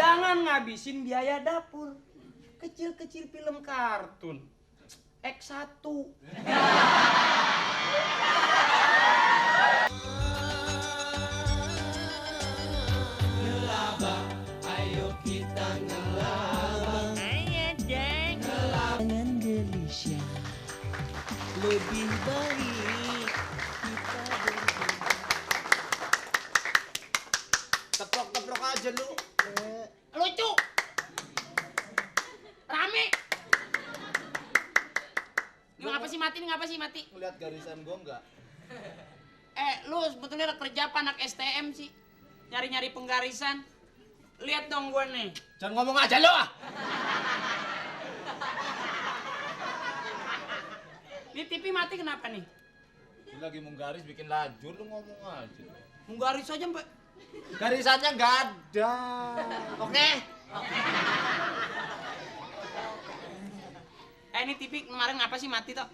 Jangan ngabisin biaya dapur. Kecil-kecil film kartun. X1. Ngelaba, ayo kita ngelaba. Ayo deng. Jangan gelisah. Lebih baik kita berbeda. Teprok-teprok aja lu. Lucu. Rame. Ini ngapa sih mati? Ini ngapa sih mati? Ngeliat garisan gua enggak? Lu sebetulnya kerja apa anak STM sih? Nyari-nyari penggarisan. Lihat dong gue nih. Jangan ngomong aja lu ah. Ini TV mati kenapa nih? Lu lagi menggaris bikin lajur lu ngomong aja. Menggaris aja, Mbak. Garisannya enggak ada. Oke? Ini TV kemarin ngapa sih mati toh?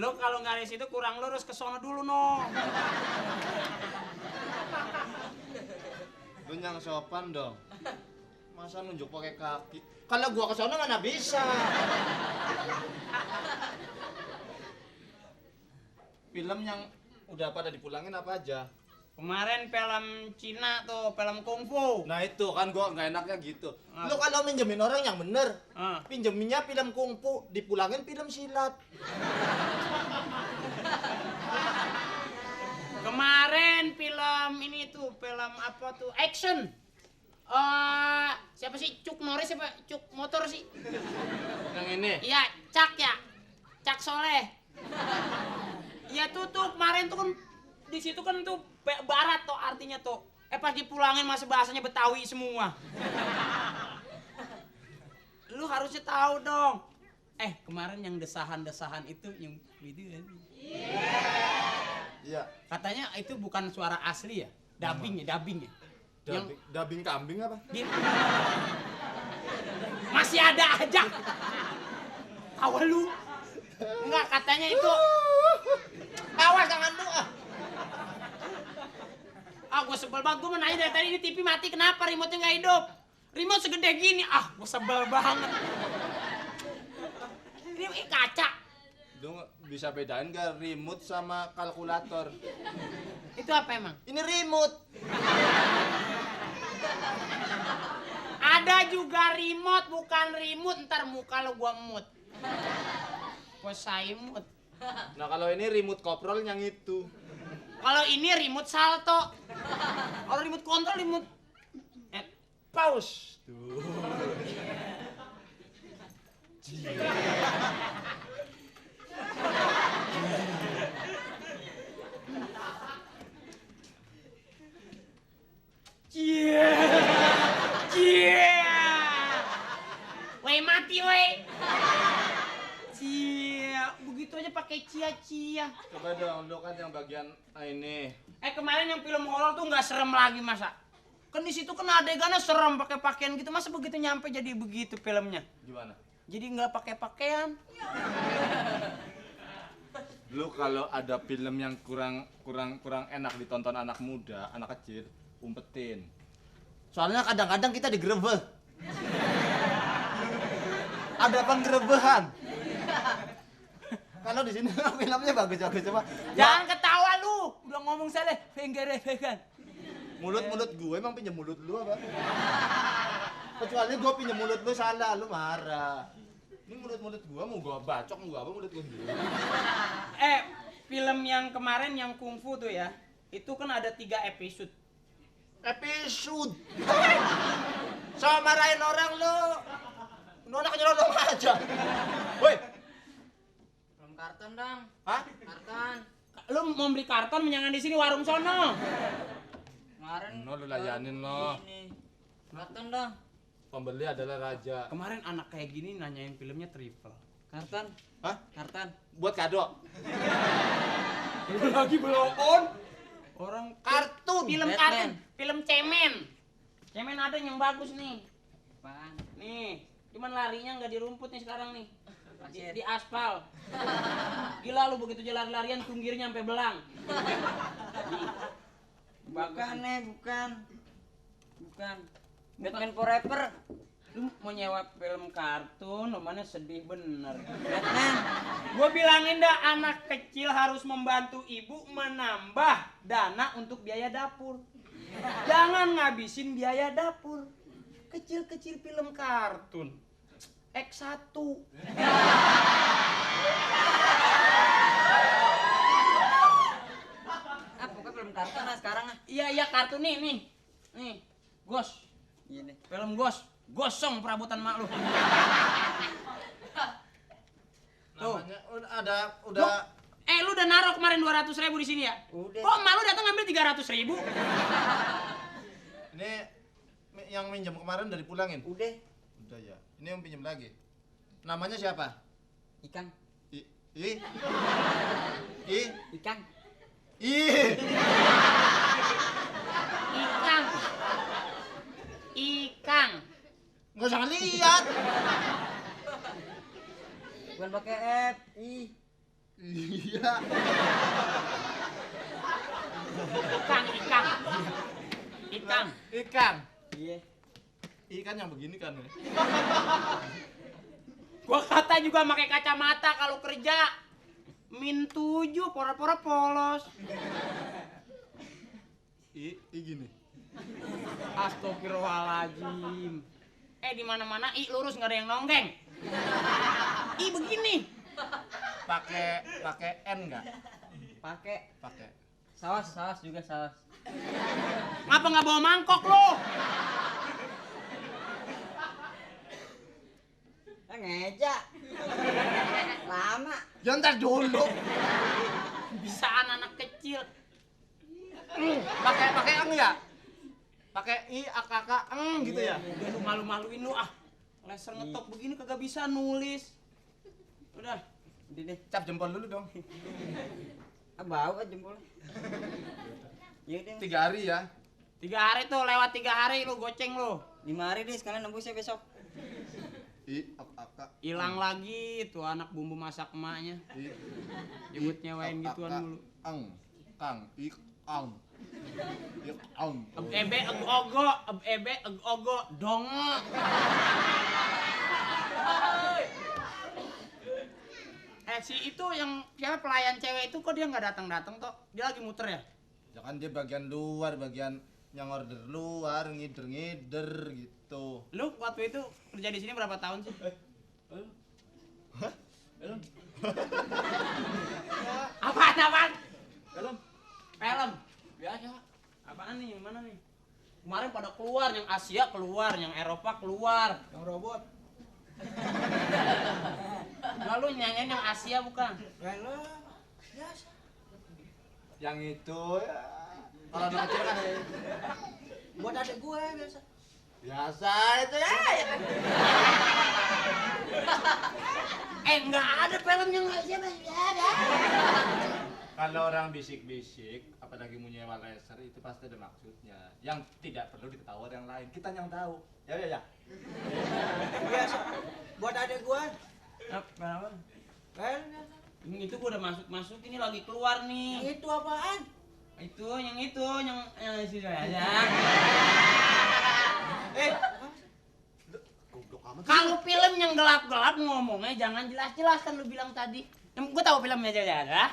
Lo kalau garis itu kurang lurus ke sono dulu no. Lu yang sopan dong. Masa nunjuk pakai kaki? Kalau gua ke sono mana bisa. Film yang udah pada dipulangin apa aja? Kemarin film Cina tuh, film kungfu. Nah itu kan gua nggak enaknya gitu. Lu kalau minjemin orang yang bener, pinjeminnya film kungfu, dipulangin film silat. Kemarin film ini tuh, film apa tuh? Action. Siapa sih? Cuk Norris siapa? Cuk motor sih. Yang ini? Iya, Cak ya. Cak Soleh. Iya tuh kemarin tuh kan di situ kan tuh barat tuh artinya tuh. Pas dipulangin masih bahasanya Betawi semua. Lu harusnya tahu dong. Kemarin yang desahan-desahan itu yang video kan? Iya. Katanya itu bukan suara asli ya, dubbing ya. Dubbing kambing apa? Masih ada aja. Awal lu. Enggak, katanya itu. Awas tangan lu ah. Gue sebel banget, gue menanya dari tadi ini TV mati kenapa remote-nya nggak hidup? Remote segede gini, gue sebel banget. Ini kaca. Lu bisa bedain gak remote sama kalkulator? Itu apa emang? Ini remote. Ada juga remote, bukan remote. Ntar muka lo gua emut. Posaimut. Nah kalau ini remote koprol yang itu. Kalau ini remote salto. Kalau remote kontrol, remote Pause. Tuh. Woi mati woi. Begitu aja pakai cia. Coba dong, lu kan yang bagian ini. Kemarin yang film horor tuh nggak serem lagi masa? Kan di situ kan adegannya serem pakai pakaian gitu, masa begitu nyampe jadi begitu filmnya? Gimana? Jadi nggak pakai pakaian. Lu kalau ada film yang kurang enak ditonton anak muda, anak kecil, umpetin. Soalnya kadang-kadang kita digerebek. Ada penggerebehan. Kalau di sini filmnya bagus-bagus coba. Jangan ketawa lu, udah ngomong salah, vegan. Mulut gue emang pinjam mulut lu apa? Kecuali gue pinjam mulut lu salah, lu marah. Ini mulut gue mau gue bacok, mau apa mulut gue dulu. Film yang kemarin yang kungfu tuh ya, itu kan ada 3 episode. Sama marahin orang lu. Nona nyelonong aja. Woi. Belum karton dong. Hah? Karton. Lu mau beli karton menyangan di sini warung sono. Kemarin. No lu layanin lo. Ini. Karton dong. Pembeli adalah raja. Kemarin anak kayak gini nanyain filmnya triple. Karton. Hah? Karton. Buat kado. Lu lagi belum on. Orang Kartun. film Batman. kartun, film cemen. Cemen ada yang bagus nih. Apaan? Nih, cuman larinya nggak di rumput nih sekarang nih. Di aspal. Gila lu begitu jalan larian tunggirnya sampai belang. Nih. Bukan nih, bukan. Batman Forever. Lu mau nyewa film kartun, namanya sedih bener. Batman. Gue bilangin dah, anak kecil harus membantu ibu menambah dana untuk biaya dapur. Jangan ngabisin biaya dapur. Kecil-kecil film kartun. X1. Pokoknya film kartun lah sekarang ah. Iya kartun nih. Nih, Ghost. Iya deh. Film Ghost. Gosong perabotan mak lu. Tuh. Namanya udah Lu udah naruh kemarin 200.000 di sini ya? Udah. Kok emak lu datang ngambil 300.000? ini yang minjem kemarin dari pulangin. Udah. Udah ya. Ini yang pinjam lagi. Namanya siapa? Ikan. I. Ikan. Ikang. Nggak usah lihat. Bukan pakai F. Iya. Ikang. Iya. Ikan yang begini kan. Gua kata juga pakai kacamata kalau kerja. Min 7 pora-pora polos. Gini. Astagfirullahaladzim. Di mana-mana lurus nggak ada yang nonggeng. Begini. Pakai N nggak? Pakai Pakai. saus juga saus. Ngapa nggak bawa mangkok lo? Ngeja. Lama. Ya ntar dulu. Bisaan anak kecil. Pakai eng ya? Pakai gitu ya? Udah lu malu-maluin lu ah. Laser ngetok begini kagak bisa nulis. Udah. Udah deh. Cap jempol dulu dong. Bau kan jempolnya. Iya deh. 3 hari ya. 3 hari tuh, lewat 3 hari lu goceng lu. 5 hari deh sekalian nembusnya besok. Hilang lagi tuh anak bumbu masak emaknya. Nyebut nyewain gituan mulu. Ebe ogo dong. Si itu yang siapa pelayan cewek itu kok dia nggak datang toh? Dia lagi muter ya? Jangan dia bagian luar, bagian yang order luar, ngider gitu. Lu waktu itu kerja di sini berapa tahun sih? Apaan? Film. Biasa. Apaan nih? Mana nih? Kemarin pada keluar, yang Asia keluar, yang Eropa keluar, yang robot. Lalu nyanyiin yang Asia bukan? Biasa. Yang itu ya. Kalau anak kecil kan ya. Buat adek gue biasa. Biasa itu ya. Nggak ada film yang Asia ada. Kalau orang bisik-bisik, apalagi mau nyewa laser itu pasti ada maksudnya. Yang tidak perlu diketahui yang lain. Kita yang tahu. Ya. Biasa. Buat adek gue. Kenapa? Kan Ini itu gua udah masuk ini lagi keluar nih. itu apaan? Yang sini aja. Goblok amat. Kalau film yang gelap-gelap ngomongnya jangan jelas-jelas kan lu bilang tadi. Gua tahu filmnya aja.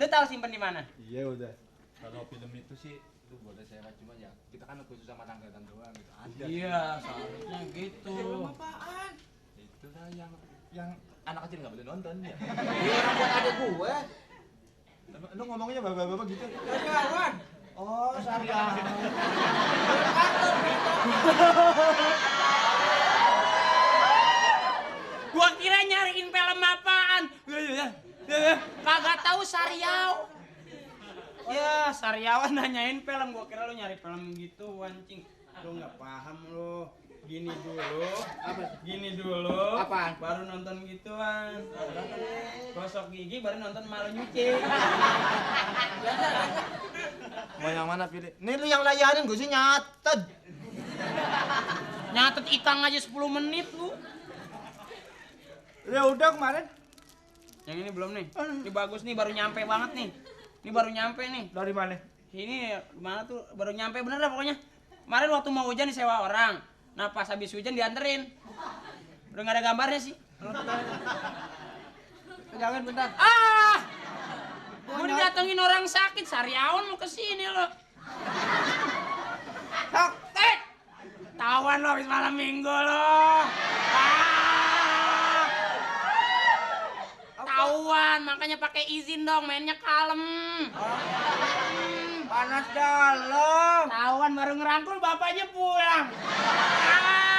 Lu tahu simpen di mana? Iya udah. Kalau film itu sih lu boleh sewa cuma ya kita kan khusus sama tanggapan doang gitu. Ada. Iya, seharusnya gitu. Film apaan? Itu lah yang anak kecil nggak boleh nonton ya. Orang buat adek gue. Lu ngomongnya bapak-bapak gitu. Kawan. Oh, Sarya. Gua kira nyariin film apaan. Kagak tahu Sariau. Ya, Sariawan nanyain film, gua kira lu nyari film gitu, wancing. Lu nggak paham lu. Gini dulu. Apaan? Baru nonton gituan. Gosok gigi baru nonton malu nyuci. Mau yang mana pilih? Nih lu yang layanin gue sih nyatet. Nyatet Ikang aja 10 menit lu. Ya udah kemarin. Yang ini belum nih. Ini bagus nih, baru nyampe banget nih. Ini baru nyampe nih. Dari mana? Ini gimana tuh baru nyampe bener dah pokoknya. Kemarin waktu mau hujan disewa orang. Nah pas habis hujan dianterin. Udah nggak ada gambarnya sih. Pegangin bentar. Ah! Mau didatengin orang sakit, Sariawan mau kesini lo. Sakit. Tawan lo habis malam minggu lo. Ah! Tawan, makanya pakai izin dong, mainnya kalem. Panas dalam. Tawan baru ngerangkul bapaknya pulang. Ah!